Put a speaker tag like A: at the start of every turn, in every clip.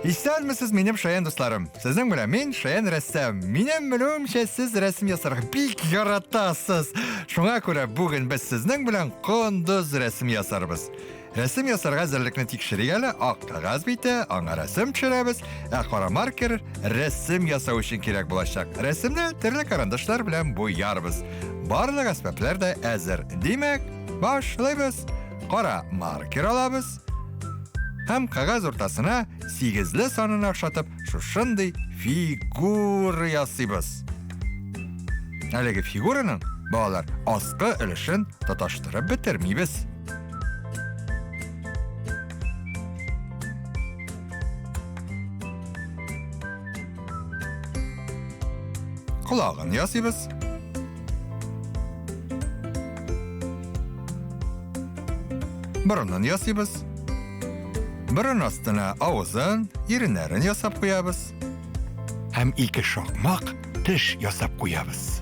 A: Исәнмесез, минем шаян дусларым. Сезнең белән мин, шаян рәссам. Минем белүемчә, сез рәсем ясарга бик яратасыз. Шуңа күрә бүген без сезнең белән кондыз рәсем ясарбыз. Рәсем ясарга әзерлекне тикшерик әле. Ак кәгазь бите, аңа рәсем төшерәбез, ә кара маркер рәсем ясау өчен кирәк булачак. Рәсемне төрле карандашлар белән буярбыз. Барлык әсбаплар да әзер. Димәк, башлыйбыз. Кара маркер алабыз һәм кәгазь уртасына сигезле санына охшатып шушындый фигура ясыйбыз. Әлеге фигураның, балалар, аскы өлешен тоташтырып бетермибез. Колагын ясыйбыз. Борынын ясыйбыз. Борын астына авызын, иреннәрен ясап куябыз. Һәм ике шакмак теш ясап куябыз.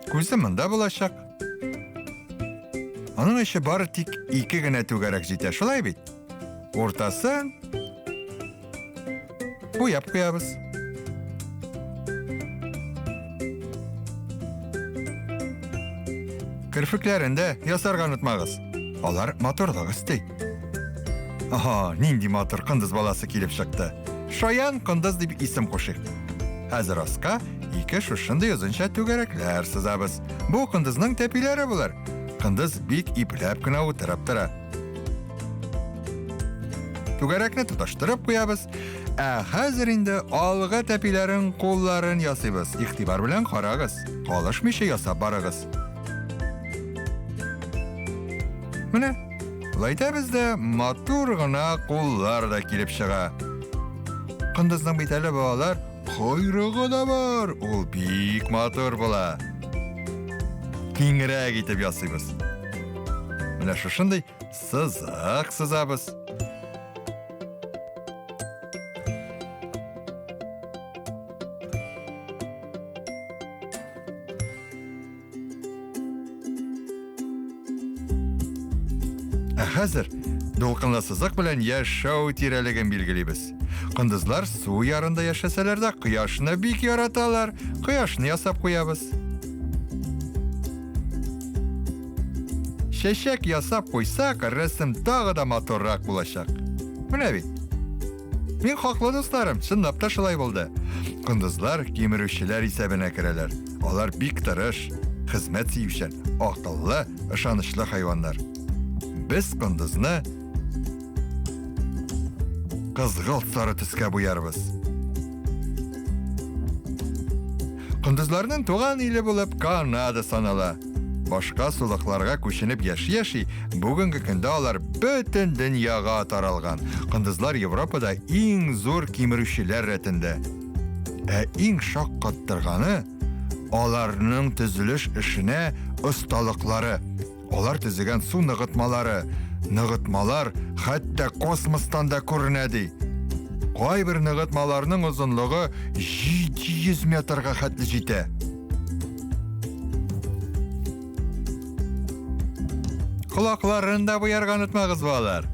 A: Күзе монда булачак. Аның эше бары тик ике генә түгәрәк җитә, шулай бит? Уртасын буяп куябыз. Керфекләрен дә ясарга онытмагыз. Алар матурлык өсти. Аһа, нинди матур кондыз баласы килеп чыкты. Шаян кондыз дип исем кушыйк. Хәзер аска ике шушындый озынча түгәрәкләр сызабыз. Бу кондызның тәпиләре булыр. Кондыз бик ипләп кенә утырып тора. Түгәрәкне тоташтырып куябыз. Ә хәзер инде алгы тәпиләрен, кулларын ясыйбыз. Игътибар белән карагыз. Калышмыйча ясап барыгыз. Менә, болай итәбез дә матур гына куллар да килеп чыга. Кондызның бит әле балалар койрыгы да бар. Ул бик матур була. Киңрәк итеп ясыйбыз. Менә шушындый сызык сызабыз. Ә хәзер дулкынлы сызык белән яшәү тирәлеген билгелибез. Кондызлар су ярында яшәсәләр дә, кояшны бик яраталар. Кояшны ясап куябыз. Чәчәк ясап куйсак, рәсем тагы да матуррак булачак. Менә бит. Мин хаклы, дусларым, чынлап та шулай булды. Кондызлар кимерүчеләр исәбенә керәләр. Алар бик тырыш, хезмәт сөючән, акыллы, ышанычлы хайваннар. Без кондызны кызгылт сары төскә буярбыз. Кондызларның туган иле булып Канада санала. Башка сулыкларга күченеп яши-яши, бүгенге көндә алар бөтен дөньяга таралган. Кондызлар Европада иң зур кимерүчеләр рәтендә. Ә иң шаккаттырганы, аларның төзелеш эшенә осталыклары. Алар төзегән су ныгытмалары, ныгытмалар хәтта космостан да күренә ди. Кайбер ныгытмаларның озынлыгы 700 метрга хәтле җитә. Колакларын да буярга онытмагыз, балалар.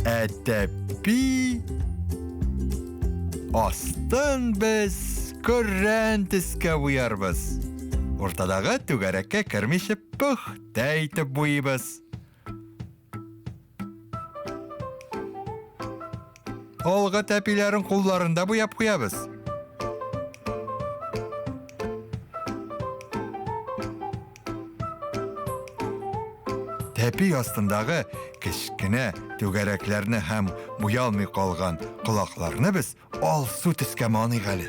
A: Ә тәпи астын без көрән төскә буярбыз. Уртадагы түгәрәккә кермичә пөхтә итеп буйыбыз. Алгы тәпиләрен кулларында буяп куябыз. Тәпи астындагы кечкенә түгәрәкләрне һәм буялмый калган колакларны без алсу төскә маныйк әле.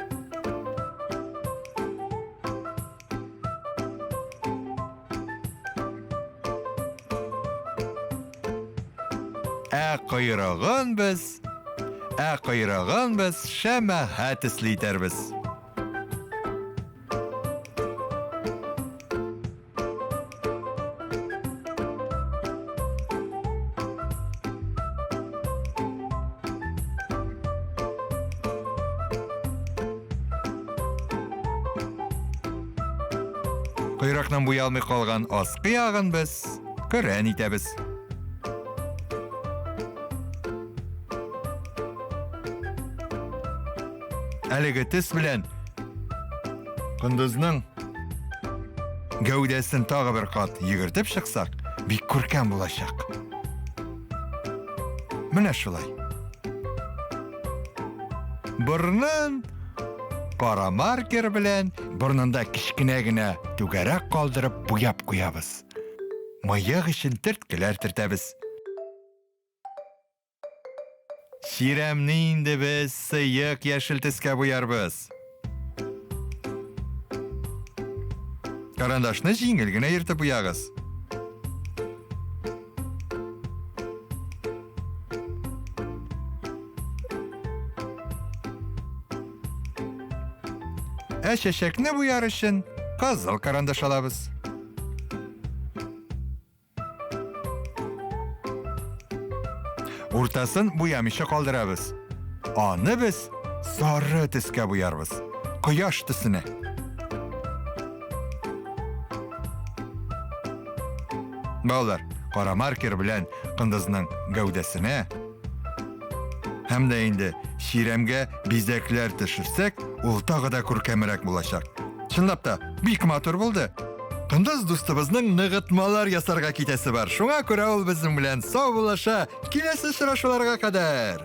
A: Ә койрыгын без, ә койрыгын без шәмәхә төсле итәрбез. Койрыкның буялмый калган аскы ягын без көрән итәбез. Әлеге төс белән кондызның гәүдәсен тагы бер кат йөгертеп чыксак, бик күркәм булачак. Менә шулай. Борнын кара маркер белән борнында кечкенә генә түгәрәк калдырып буяп куябыз. Мыек өчен төрткеләр төртәбез. Чирәмне инде без сыек яшел төскә буярбыз. Карандашны җиңел генә йөртеп буягыз. Ә чәчәкне буяр өчен кызыл карандаш алабыз. Уртасын буямыйча калдырабыз. Аны без сары төскә буярбыз. Кояш төсенә. Балалар, кара маркер белән кондызның гәүдәсенә һәм дә инде чирәмгә бизәкләр төшерсәк, ул тагы да күркәмрәк булачак. Чынлап та, бик матур булды. Кондыз дустыбызның ныгытмалар ясарга китәсе бар. Шуңа күрә ул безнең белән саубуллаша. Киләсе очрашуларга кадәр.